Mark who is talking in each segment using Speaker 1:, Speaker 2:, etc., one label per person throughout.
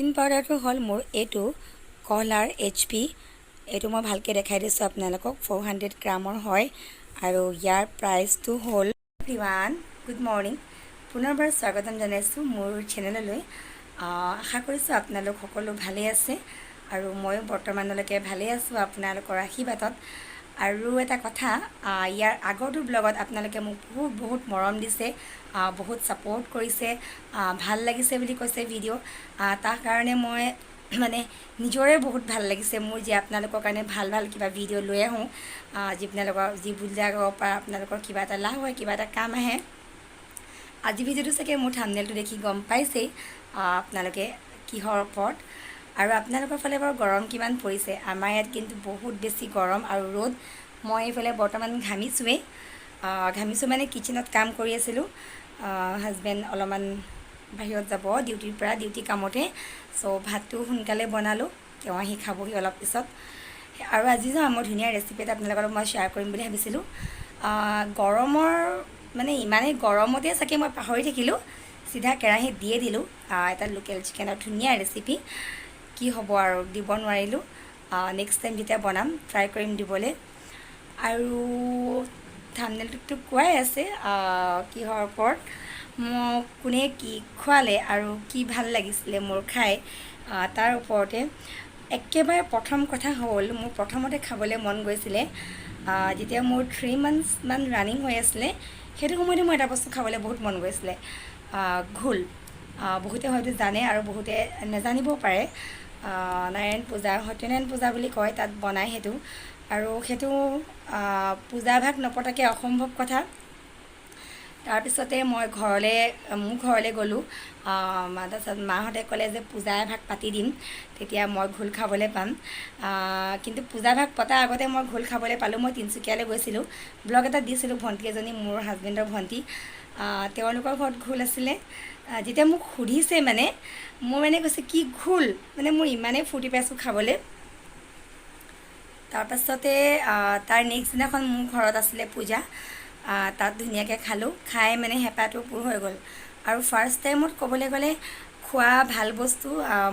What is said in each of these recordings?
Speaker 1: পাউডাৰটো হ'ল মোৰ এইটো কহলাৰ এইচপি। এইটো মই ভালকৈ দেখাই দিছোঁ আপোনালোকক। 400 গ্ৰামৰ হয় আৰু ইয়াৰ প্ৰাইচটো হ'ল। Everyone, good morning. পুনৰবাৰ স্বাগতম জনাইছোঁ মোৰ চেনেললৈ। আশা কৰিছোঁ আপোনালোক সকলো ভালেই আছে আৰু ময়ো বৰ্তমানলৈকে ভালেই আছোঁ আপোনালোকৰ আশীৰ্বাদত। আৰু এটা কথা, ইয়াৰ আগৰটো ব্লগত আপোনালোকে মোক বহুত বহুত মৰম দিছে, বহুত ছাপৰ্ট কৰিছে, ভাল লাগিছে বুলি কৈছে ভিডিঅ'। তাৰ কাৰণে মই মানে নিজৰে বহুত ভাল লাগিছে মোৰ যে আপোনালোকৰ কাৰণে ভাল ভাল কিবা ভিডিঅ' লৈ আহোঁ, যিবিলাকৰ যিবিলাকৰ পৰা আপোনালোকৰ কিবা এটা লাভ হয়, কিবা এটা কাম আহে। আজি ভিডিঅ'টো চাগে মোৰ থামনেলটো দেখি গম পাইছেই আপোনালোকে কিহৰ ওপৰত। আৰু আপোনালোকৰ ফালে বাৰু গৰম কিমান পৰিছে? আমাৰ ইয়াত কিন্তু বহুত বেছি গৰম আৰু ৰ'দ। মই এইফালে বৰ্তমান ঘামিছোঁৱেই। ঘামিছোঁ মানে কিটচেনত কাম কৰি আছিলোঁ। হাজবেণ্ড অলপমান বাহিৰত যাব ডিউটিৰ পৰা, ডিউটি কামতে। চ' ভাতটো সোনকালে বনালোঁ, তেওঁ আহি খাবহি অলপ পিছত। আৰু আজি যে মই ধুনীয়া ৰেচিপি এটা আপোনালোকৰ লগত মই শ্বেয়াৰ কৰিম বুলি ভাবিছিলোঁ। গৰমৰ মানে ইমানেই গৰমতে চাগে মই পাহৰি থাকিলোঁ, চিধা কেৰাহীত দিয়ে দিলোঁ এটা লোকেল চিকেনৰ ধুনীয়া ৰেচিপি। কি হ'ব আৰু, দিব নোৱাৰিলোঁ। নেক্সট টাইম যেতিয়া বনাম, ট্ৰাই কৰিম দিবলৈ। আৰু থামনেলটোততো কোৱাই আছে কিহৰ ওপৰত, মোক কোনে কি খোৱালে আৰু কি ভাল লাগিছিলে মোৰ খাই, তাৰ ওপৰতে। একেবাৰে প্ৰথম কথা হ'ল, মোৰ প্ৰথমতে খাবলৈ মন গৈছিলে যেতিয়া মোৰ 3 মান্থছমান ৰানিং হৈ আছিলে, সেইটো সময়তে মোৰ এটা বস্তু খাবলৈ বহুত মন গৈছিলে, ঘোল। বহুতে হয়তো জানে আৰু বহুতে নেজানিবও পাৰে। নাৰায়ণ পূজা, সত্যনাৰায়ণ পূজা বুলি কয়, তাত বনায় সেইটো। আৰু সেইটো পূজা ভাগ নপতাকৈ অসম্ভৱ কথা। তাৰপিছতে মই ঘৰলৈ, মোৰ ঘৰলৈ গ'লোঁ। তাৰপিছত মাহঁতে ক'লে যে পূজা এভাগ পাতি দিম, তেতিয়া মই ঘোল খাবলৈ পাম। কিন্তু পূজা ভাগ পতাৰ আগতে মই ঘোল খাবলৈ পালোঁ। মই তিনিচুকীয়ালৈ গৈছিলোঁ, ব্লগ এটা দিছিলোঁ। ভণ্টি এজনী, মোৰ হাজবেণ্ডৰ ভণ্টি, তেওঁলোকৰ ঘৰত ঘোল আছিলে। যেতিয়া মোক সুধিছে, মানে মোৰ মানে কৈছে কি ঘোল, মানে মোৰ ইমানেই ফূৰ্তি পাইছোঁ খাবলৈ। তাৰপাছতে তাৰ নেক্সট দিনাখন মোৰ ঘৰত আছিলে পূজা। তাত ধুনীয়াকৈ খালোঁ, খাই মানে হেঁপাহটো পূৰ হৈ গ'ল। আৰু ফাৰ্ষ্ট টাইমত ক'বলৈ গ'লে খোৱা ভাল বস্তু,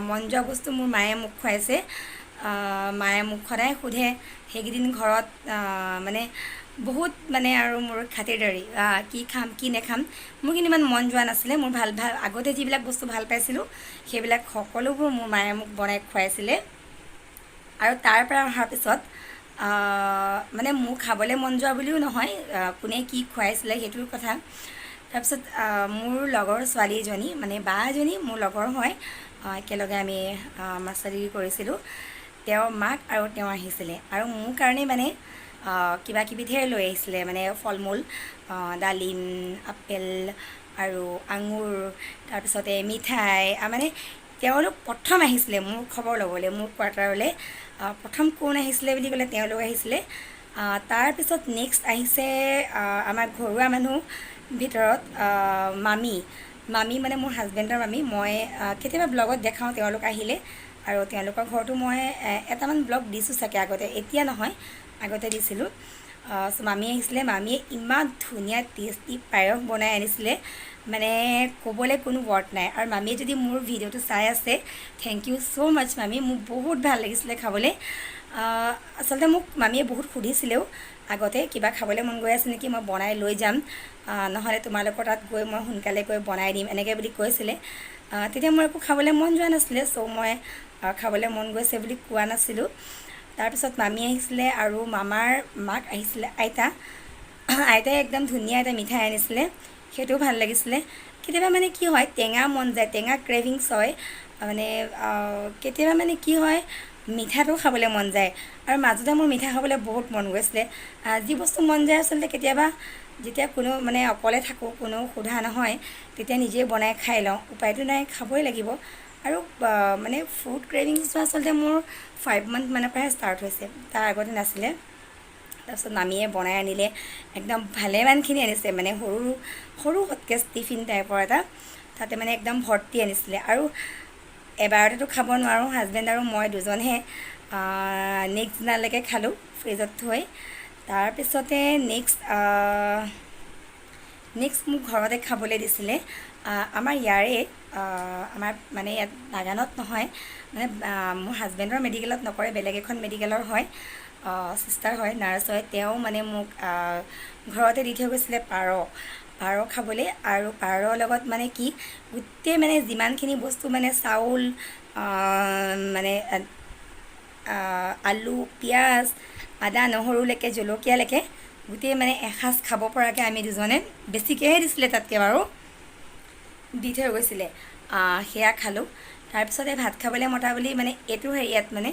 Speaker 1: মন যোৱা বস্তু মোৰ মায়ে মোক খুৱাইছে। মায়ে মোক সদায় সোধে। সেইকেইদিন ঘৰত মানে বহুত মানে আৰু মোৰ খাতিৰদাৰি, কি খাম কি নাখাম। মোৰ কিন্তু ইমান মন যোৱা নাছিলে। মোৰ ভাল ভাল আগতে যিবিলাক বস্তু ভাল পাইছিলোঁ, সেইবিলাক সকলোবোৰ মোৰ মায়ে মোক বনাই খুৱাইছিলে। আৰু তাৰ পৰা অহাৰ পিছত মানে মোৰ খাবলৈ মন যোৱা বুলিও নহয়, কোনে কি খুৱাইছিলে সেইটোৰ কথা। তাৰপিছত মোৰ লগৰ ছোৱালী এজনী, মানে বা এজনী মোৰ লগৰ হয়, একেলগে আমি মাষ্টাৰ ডিগ্ৰী কৰিছিলোঁ, তেওঁৰ মাক আৰু তেওঁ আহিছিলে আৰু মোৰ কাৰণে মানে কিবা কিবি ধেৰ লৈ আহিছিলে, মানে ফল মূল, ডালিম, আপেল আৰু আঙুৰ, তাৰপিছতে মিঠাই। মানে তেওঁলোক প্ৰথম আহিছিলে মোৰ খবৰ ল'বলৈ মোৰ কোৱাৰ্টাৰলৈ। প্ৰথম কোন আহিছিলে বুলি ক'লে তেওঁলোক আহিছিলে। তাৰপিছত নেক্সট আহিছে আমাৰ ঘৰুৱা মানুহ ভিতৰত মামী। মামী মানে মোৰ হাজবেণ্ডৰ মামী। মই কেতিয়াবা ব্লগত দেখাওঁ তেওঁলোক আহিলে আৰু তেওঁলোকৰ ঘৰতো মই এটামান ব্লগ দিছোঁ চাগে আগতে, এতিয়া নহয়, আগতে দিছিলোঁ। চ' মামী আহিছিলে। মামীয়ে ইমান ধুনীয়া টেষ্টি পায়স বনাই আনিছিলে, মানে ক'বলৈ কোনো ৱৰ্ড নাই। আৰু মামীয়ে যদি মোৰ ভিডিঅ'টো চাই আছে, thank you so মাচ্চ মামী। মোক বহুত ভাল লাগিছিলে খাবলৈ। আচলতে মোক মামীয়ে বহুত সুধিছিলেও আগতে, কিবা খাবলৈ মন গৈ আছে নেকি, মই বনাই লৈ যাম, নহ'লে তোমালোকৰ তাত গৈ মই সোনকালে গৈ বনাই দিম, এনেকৈ বুলি কৈছিলে। তেতিয়া মোৰ একো খাবলৈ মন যোৱা নাছিলে, চ' মই খাবলৈ মন গৈছে বুলি কোৱা নাছিলোঁ। তাৰপিছত মামী আহিছিলে আৰু মামাৰ মাক আহিছিলে, আইতা। আইতাই একদম ধুনীয়া এটা মিঠাই আনিছিলে, সেইটোও ভাল লাগিছিলে। কেতিয়াবা মানে কি হয়, টেঙা মন যায়, টেঙা ক্ৰেভিংছ হয়। মানে কেতিয়াবা মানে কি হয়, মিঠাটো খাবলৈ মন যায়। আৰু মাজতে মোৰ মিঠা খাবলৈ বহুত মন গৈছিলে। যি বস্তু মন যায়, আচলতে কেতিয়াবা যেতিয়া কোনো মানে অকলে থাকোঁ, কোনো সোধা নহয়, তেতিয়া নিজেই বনাই খাই লওঁ। উপায়তো নাই, খাবই লাগিব। আৰু মানে ফুড ক্ৰেভিংছটো আচলতে মোৰ 5 মান্থ মানৰ পৰাহে ষ্টাৰ্ট হৈছে, তাৰ আগতে নাছিলে। তাৰপিছত মামীয়ে বনাই আনিলে, একদম ভালেমানখিনি আনিছে, মানে সৰু সৰু হটকেছ টিফিন টাইপৰ এটা, তাতে মানে একদম ভৰ্তি আনিছিলে। আৰু এবাৰতেতো খাব নোৱাৰোঁ, হাজবেণ্ড আৰু মই দুজনহে। নেক্সট দিনালৈকে খালোঁ ফ্ৰিজত থৈ। তাৰপিছতে নেক্সট নেক্সট মোক ঘৰতে খাবলৈ দিছিলে আমাৰ ইয়াৰে আমাৰ মানে ইয়াত বাগানত নহয়, মানে মোৰ হাজবেণ্ডৰ মেডিকেলত নকৰে, বেলেগ এখন মেডিকেলৰ হয়, ছিষ্টাৰ হয়, নাৰ্ছ হয়। তেওঁ মানে মোক ঘৰতে দি থৈ গৈছিলে পাৰ পাৰ খাবলৈ। আৰু পাৰৰ লগত মানে কি গোটেই মানে যিমানখিনি বস্তু, মানে চাউল, মানে আলু, পিঁয়াজ, আদা, নহৰুলৈকে, জলকীয়ালৈকে গোটেই মানে এসাঁজ খাব পৰাকৈ আমি দুজনে, বেছিকৈহে দিছিলে তাতকৈ বাৰু, দি থৈ গৈছিলে। সেয়া খালোঁ। তাৰপিছতে ভাত খাবলৈ মতা বুলি মানে এইটো হেৰিয়াত মানে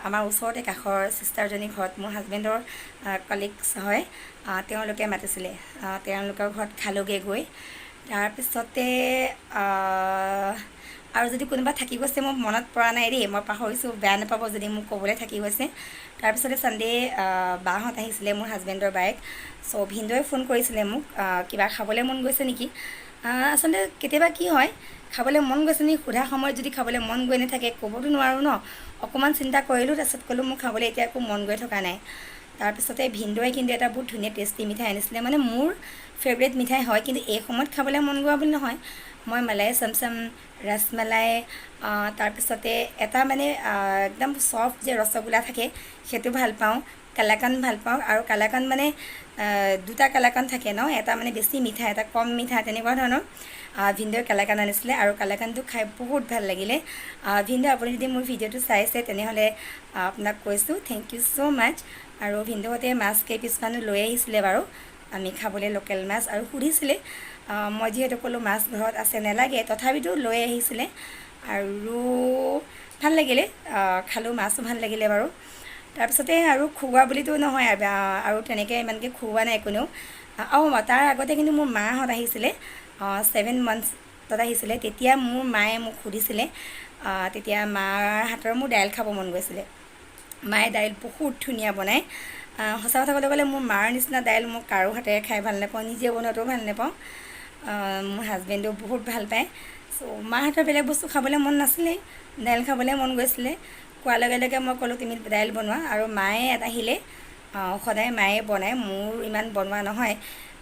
Speaker 1: আমাৰ ওচৰতে কাষৰ ছিষ্টাৰজনীৰ ঘৰত, মোৰ হাজবেণ্ডৰ কলিগছ হয়, তেওঁলোকে মাতিছিলে। তেওঁলোকৰ ঘৰত খালোঁগৈ গৈ। তাৰপিছতে আৰু যদি কোনোবা থাকি গৈছে, মোৰ মনত পৰা নাই দেই, মই পাহৰিছোঁ, বেয়া নাপাব যদি মোক ক'বলৈ থাকি গৈছে। তাৰপিছতে ছানডে বাহঁত আহিছিলে, মোৰ হাজবেণ্ডৰ বায়েক। চ' ভিনদেউৱে ফোন কৰিছিলে মোক, কিবা খাবলৈ মন গৈছে নেকি। আচলতে কেতিয়াবা কি হয়, খাবলৈ মন গৈছে নেকি সোধা সময়ত যদি খাবলৈ মন গৈ নাথাকে, ক'বতো নোৱাৰোঁ ন। অকণমান চিন্তা কৰিলোঁ, তাৰপিছত ক'লোঁ মোৰ খাবলৈ এতিয়া একো মন গৈ থকা নাই। তাৰপিছতে ভিনদেউৱে কিন্তু এটা বহুত ধুনীয়া টেষ্টি মিঠাই আনিছিলে, মানে মোৰ ফেভৰেট মিঠাই হয়, কিন্তু এই সময়ত খাবলৈ মন গোৱা বুলি নহয়। মই মালাই চমচম, ৰসমলাই, তাৰপিছতে এটা মানে একদম চফ্ট যে ৰসগোল্লা থাকে সেইটো ভাল পাওঁ, কালাকান ভাল পাওঁ। আৰু কালাকান মানে দুটা কালাকান থাকে ন, এটা মানে বেছি মিঠা, এটা কম মিঠা, তেনেকুৱা ধৰণৰ। ভিনদেউৱে কালাকান আনিছিলে আৰু কালাকানটো খাই বহুত ভাল লাগিলে। ভিনদেউ, আপুনি যদি মোৰ ভিডিঅ'টো চাইছে, তেনেহ'লে আপোনাক কৈছোঁ, thank you so মাছ। আৰু ভিনদেউহঁতে মাছ কেইপিচমানো লৈ আহিছিলে বাৰু আমি খাবলৈ, লোকেল মাছ। আৰু সুধিছিলে, মই যিহেতু ক'লোঁ মাছ ঘৰত আছে, নেলাগে, তথাপিতো লৈ আহিছিলে আৰু ভাল লাগিলে, খালোঁ, মাছো ভাল লাগিলে বাৰু। তাৰপিছতে আৰু খুওৱা বুলিতো নহয়, আৰু তেনেকৈ ইমানকৈ খুওৱা নাই কোনেও। অঁ, তাৰ আগতে কিন্তু মোৰ মাহঁত আহিছিলে, 7 মান্থছত আহিছিলে। তেতিয়া মোৰ মায়ে মোক সুধিছিলে, তেতিয়া মাৰ হাতৰ মোৰ দাইল খাব মন গৈছিলে। মায়ে দাইল বহুত ধুনীয়া বনায়। সঁচা কথা ক'বলৈ গ'লে মোৰ মাৰ নিচিনা দাইল মই কাৰো হাতেৰে খাই ভাল নাপাওঁ, নিজে বনোৱাটোও ভাল নাপাওঁ। মোৰ হাজবেণ্ডেও বহুত ভাল পায়। চ' মাৰ হাতৰ বেলেগ বস্তু খাবলৈ মন নাছিলেই, দাইল খাবলৈ মন গৈছিলে। কোৱাৰ লগে লগে মই ক'লোঁ, তুমি দাইল বনোৱা। আৰু মায়ে ইয়াত আহিলে সদায় মায়ে বনায়, মোৰ ইমান বনোৱা নহয়।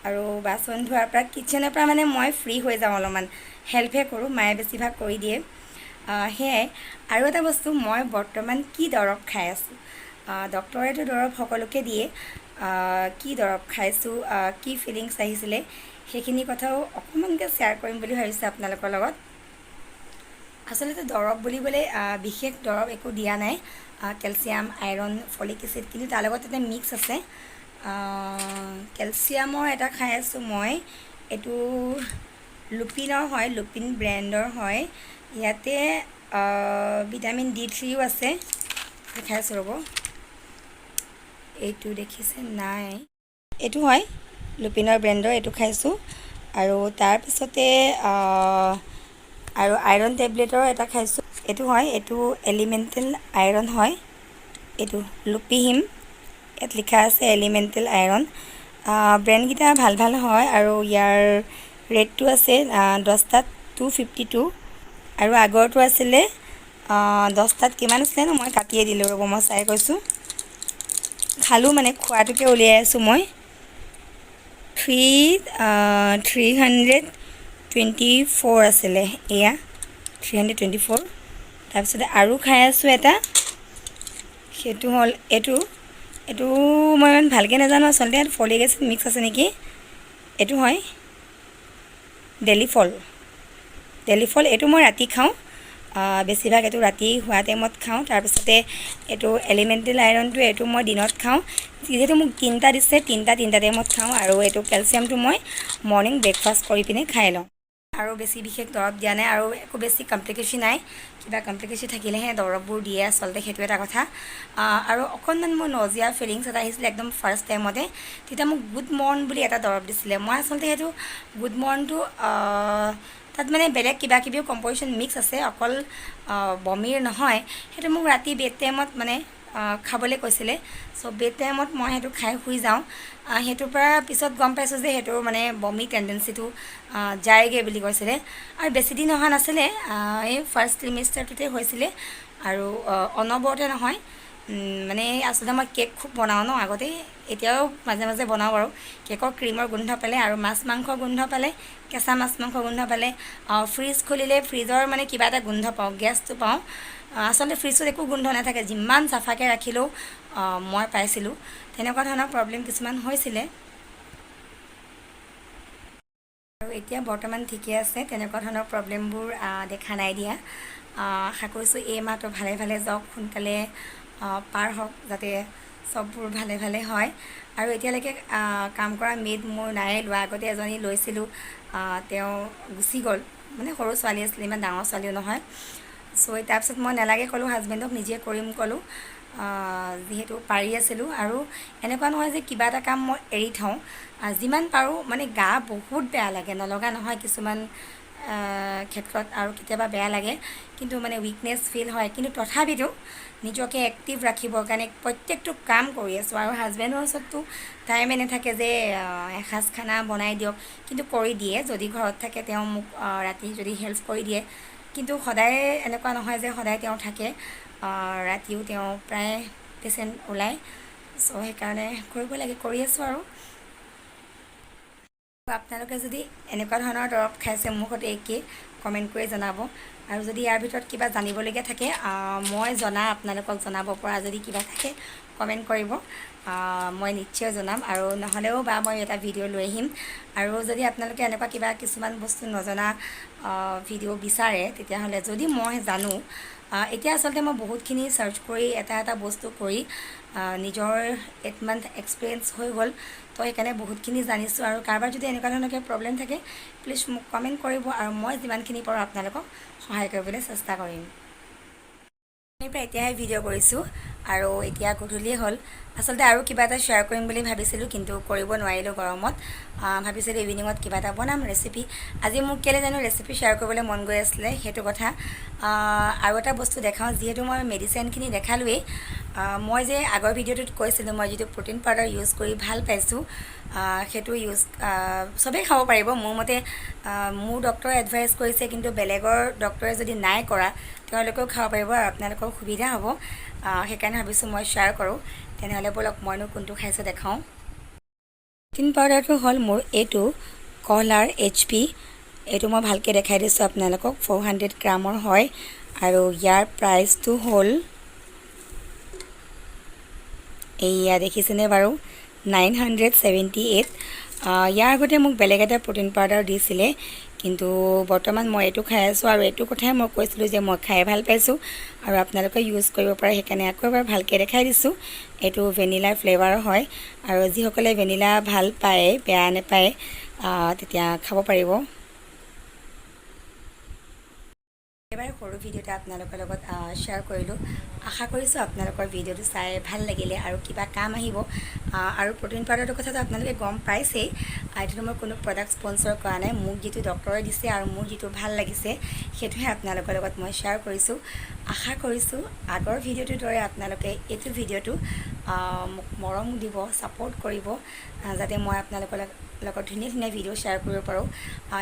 Speaker 1: আৰু বাচন ধোৱাৰ পৰা, কিটচেনৰ পৰা মানে মই ফ্ৰী হৈ যাওঁ, অলপমান হেল্পহে কৰোঁ, মায়ে বেছিভাগ কৰি দিয়ে। সেয়াই। আৰু এটা বস্তু, মই বৰ্তমান কি দৰৱ খাই আছোঁ, ডক্টৰেতো দৰৱ সকলোকে দিয়ে, কি দৰৱ খাইছোঁ, কি ফিলিংছ আহিছিলে, সেইখিনি কথাও অকণমানকৈ শ্বেয়াৰ কৰিম বুলি ভাবিছোঁ আপোনালোকৰ লগত। আচলতে দৰৱ বুলিবলৈ বিশেষ দৰৱ একো দিয়া নাই, কেলছিয়াম, আইৰণ, ফলিক এচিড, কিন্তু তাৰ লগত এটা মিক্স আছে। কেলছিয়ামৰ এটা খাই আছোঁ মই, এইটো লুপিনৰ হয়, লুপিন ব্ৰেণ্ডৰ হয়। ইয়াতে ভিটামিন ডি 3ও আছে। দেখাই আছোঁ ৰ'ব, এইটো দেখিছে নাই? এইটো হয় লুপিনৰ ব্ৰেণ্ডৰ, এইটো খাইছোঁ। আৰু তাৰপিছতে আৰু আইৰণ টেবলেটৰ এটা খাইছোঁ, এইটো হয়, এইটো এলিমেণ্টেল আইৰণ হয়, এইটো লুপিহিম, ইয়াত লিখা আছে এলিমেণ্টেল আইৰণ। ব্ৰেণ্ডকেইটা ভাল ভাল হয়। আৰু ইয়াৰ ৰেটটো আছে 10টাত 252। আৰু আগৰটো আছিলে 10টাত কিমান আছিলে ন, মই কাটিয়ে দিলোঁ, ৰ'ব মই চাই কৈছোঁ। খালোঁ, মানে খোৱাটোকে উলিয়াই আছোঁ মই। 324 আছিলে, এয়া 324। তাৰপিছতে আৰু খাই আছোঁ এটা, সেইটো হ'ল এইটো। এইটো মই ইমান ভালকৈ নাজানো আচলতে, ইয়াত ফলিক এচিড মিক্স আছে নেকি। এইটো হয় ডেলিফল, ডেলিফল। এইটো মই ৰাতি খাওঁ বেছিভাগ, এইটো ৰাতি শোৱা টাইমত খাওঁ। তাৰপিছতে এইটো এলিমেণ্টেল আইৰণটো, এইটো মই দিনত খাওঁ। যিহেতু মোক তিনিটা দিছে, তিনিটা তিনিটা টাইমত খাওঁ। আৰু এইটো কেলছিয়ামটো মই মৰ্ণিং ব্ৰেকফাষ্ট কৰি পিনে খাই লওঁ। আৰু বেছি বিশেষ দৰৱ দিয়া নাই আৰু একো বেছি কমপ্লিকেশ্যন নাই। কিবা কমপ্লিকেশ্যন থাকিলেহে দৰৱবোৰ দিয়ে আচলতে, সেইটো এটা কথা। আৰু অকণমান মোৰ নজিয়া ফিলিংছ এটা আহিছিলে একদম ফাৰ্ষ্ট টাইমতে, তেতিয়া মোক গুড মৰ্ণ বুলি এটা দৰৱ দিছিলে। মই আচলতে সেইটো গুড মৰ্ণটো, তাত মানে বেলেগ কিবা কিবিও কম্পজিশ্যন মিক্স আছে, অকল বমিৰ নহয়। সেইটো মোক ৰাতি বেড টাইমত মানে খাবলৈ কৈছিলে। চ' বেড টাইমত মই সেইটো খাই শুই যাওঁ। সেইটোৰ পৰা পিছত গম পাইছোঁ যে সেইটো মানে বমি টেণ্ডেঞ্চিটো যায়গৈ বুলি কৈছিলে। আৰু বেছি দিন অহা নাছিলে, এই ফাৰ্ষ্ট ট্ৰিমিষ্টাৰটোতে হৈছিলে আৰু অনবৰতে নহয়। মানে আচলতে মই কেক খুব বনাওঁ ন আগতে, এতিয়াও মাজে মাজে বনাওঁ বাৰু। কেকৰ ক্ৰীমৰ গোন্ধ পালে আৰু মাছ মাংস গোন্ধ পালে, কেঁচা মাছ মাংস গোন্ধ পালে, ফ্ৰিজ খুলিলে ফ্ৰিজৰ মানে কিবা এটা গোন্ধ পাওঁ, গেছটো পাওঁ। আচলতে ফ্ৰিজটোত একো গোন্ধ নাথাকে, যিমান চাফাকৈ ৰাখিলেও মই পাইছিলোঁ তেনেকুৱা ধৰণৰ প্ৰব্লেম কিছুমান হৈছিলে। আৰু এতিয়া বৰ্তমান ঠিকে আছে, তেনেকুৱা ধৰণৰ প্ৰব্লেমবোৰ দেখা নাই দিয়া। আশা কৰিছোঁ এই মাহটো ভালে ভালে যাওক, সোনকালে পাৰ হওক, যাতে চববোৰ ভালে ভালে হয়। আৰু এতিয়ালৈকে কাম কৰা মেড মোৰ নাই লোৱা, আগতে এজনী লৈছিলোঁ, তেওঁ গুচি গ'ল, মানে সৰু ছোৱালী আছিলে, ইমান ডাঙৰ ছোৱালীও নহয়। চ' তাৰপিছত মই নালাগে ক'লোঁ হাজবেণ্ডক, নিজে কৰিম ক'লোঁ, যিহেতু পাৰি আছিলোঁ। আৰু এনেকুৱা নহয় যে কিবা এটা কাম মই এৰি থওঁ, যিমান পাৰোঁ মানে গা বহুত বেয়া লাগে, নলগা নহয় কিছুমান ক্ষেত্ৰত, আৰু কেতিয়াবা বেয়া লাগে, কিন্তু মানে উইকনেছ ফিল হয়, কিন্তু তথাপিতো নিজকে এক্টিভ ৰাখিবৰ কাৰণে প্ৰত্যেকটো কাম কৰি আছোঁ। আৰু হাজবেণ্ডৰ ওচৰততো টাইমে নাথাকে যে এসাঁজ খানা বনাই দিয়ক, কিন্তু কৰি দিয়ে যদি ঘৰত থাকে, তেওঁ মোক ৰাতি যদি হেল্প কৰি দিয়ে। কিন্তু সদায় এনেকুৱা নহয় যে সদায় তেওঁ থাকে, ৰাতিও তেওঁ প্ৰায় পেচেণ্ট ওলায়। চ' সেইকাৰণে কৰিব লাগে, কৰি আছোঁ। আৰু আপোনালোকে যদি এনেকুৱা ধৰণৰ দৰৱ খাইছে মোৰ সৈতে একেই, কমেণ্ট কৰি জনাব। আৰু যদি ইয়াৰ ভিতৰত কিবা জানিবলগীয়া থাকে, মই জনা আপোনালোকক জনাব পৰা যদি কিবা থাকে কমেণ্ট কৰিব, মই নিশ্চয় জনাম। আৰু নহ'লেও বা মই এটা ভিডিঅ' লৈ আহিম। আৰু যদি আপোনালোকে এনেকুৱা কিবা কিছুমান বস্তু নজনা ভিডিঅ' বিচাৰে, তেতিয়াহ'লে যদি মই জানো, এতিয়া আচলতে মই বহুতখিনি চাৰ্চ কৰি এটা এটা বস্তু কৰি নিজৰ 8 মান্থ এক্সপিৰিয়েঞ্চ হৈ গ'ল, তো সেইকাৰণে বহুতখিনি জানিছোঁ। আৰু কাৰোবাৰ যদি এনেকুৱা ধৰণৰ কিবা প্ৰব্লেম থাকে, প্লিজ মোক কমেণ্ট কৰিব, আৰু মই যিমানখিনি পাৰোঁ আপোনালোকক সহায় কৰিবলৈ চেষ্টা কৰিম। পৰা এতিয়াহে ভিডিঅ' কৰিছোঁ আৰু এতিয়া গধূলিয়ে হ'ল। আচলতে আৰু কিবা এটা শ্বেয়াৰ কৰিম বুলি ভাবিছিলোঁ, কিন্তু কৰিব নোৱাৰিলোঁ গৰমত। ভাবিছিলোঁ ইভিনিঙত কিবা এটা বনাম ৰেচিপি। আজি মোক কেলৈ জানো ৰেচিপি শ্বেয়াৰ কৰিবলৈ মন গৈ আছিলে, সেইটো কথা। আৰু এটা বস্তু দেখাওঁ, যিহেতু মই মেডিচিনখিনি দেখালোৱেই। মই যে আগৰ ভিডিঅ'টোত কৈছিলোঁ, মই যিটো প্ৰ'টিন পাউডাৰ ইউজ কৰি ভাল পাইছোঁ, সেইটো ইউজ চবেই খাব পাৰিব মোৰ মতে। মোৰ ডক্টৰে এডভাইচ কৰিছে, কিন্তু বেলেগৰ ডক্টৰে যদি নাই কৰা তেওঁলোকেও খাব পাৰিব আৰু আপোনালোকৰ সুবিধা হ'ব। সেইকাৰণে ভাবিছোঁ মই শ্বেয়াৰ কৰোঁ। তেনেহ'লে ব'লক, মইনো কোনটো খাইছোঁ দেখাওঁ। প্ৰ'টিন পাউডাৰটো হ'ল মোৰ এইটো কলাৰ HP। এইটো মই ভালকৈ দেখাই দিছোঁ আপোনালোকক। 400 গ্ৰামৰ হয় আৰু ইয়াৰ প্ৰাইচটো হ'ল, এইয়া দেখিছেনে বাৰু, 978। ইয়াৰ আগতে মোক বেলেগ এটা প্ৰ'টিন পাউডাৰ দিছিলে, কিন্তু বৰ্তমান মই এইটো খাই আছোঁ। আৰু এইটো কথাই মই কৈছিলোঁ যে মই খাই ভাল পাইছোঁ আৰু আপোনালোকে ইউজ কৰিব পাৰে, সেইকাৰণে আকৌ এবাৰ ভালকৈ দেখাই দিছোঁ। এইটো ভেনিলা ফ্লেভাৰ হয় আৰু যিসকলে ভেনিলা ভাল পায়, বেয়া নাপায়, তেতিয়া খাব পাৰিব। একেবাৰে সৰু ভিডিঅ' এটা আপোনালোকৰ লগত শ্বেয়াৰ কৰিলোঁ। আশা কৰিছোঁ আপোনালোকৰ ভিডিঅ'টো চাই ভাল লাগিলে আৰু কিবা কাম আহিব। আৰু প্ৰ'টিন পাউডাৰটোৰ কথাটো আপোনালোকে গম পাইছেই। এইটোতো মই কোনো প্ৰডাক্ট স্পনচৰ কৰা নাই, মোক যিটো ডক্টৰে দিছে আৰু মোৰ যিটো ভাল লাগিছে সেইটোহে আপোনালোকৰ লগত মই শ্বেয়াৰ কৰিছোঁ। আশা কৰিছোঁ আগৰ ভিডিঅ'টোৰ দৰে আপোনালোকে এইটো ভিডিঅ'টো মোক মৰম দিব, ছাপৰ্ট কৰিব, যাতে মই আপোনালোকৰ লগত ধুনীয়া ধুনীয়া ভিডিঅ' শ্বেয়াৰ কৰিব পাৰোঁ।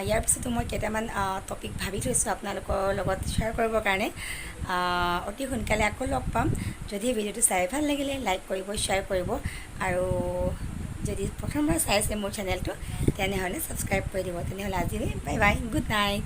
Speaker 1: ইয়াৰ পিছতো মই কেইটামান টপিক ভাবি থৈছোঁ আপোনালোকৰ লগত শ্বেয়াৰ কৰিবৰ কাৰণে। অতি সোনকালে আকৌ লগ পাম। যদি ভিডিঅ'টো চাই ভাল লাগিলে লাইক কৰিব, শ্বেয়াৰ কৰিব, আৰু যদি প্ৰথমবাৰ চাইছে মোৰ চেনেলটো তেনেহ'লে ছাবস্ক্ৰাইব কৰি দিব। তেনেহ'লে আজিলৈ বাই বাই, গুড নাইট।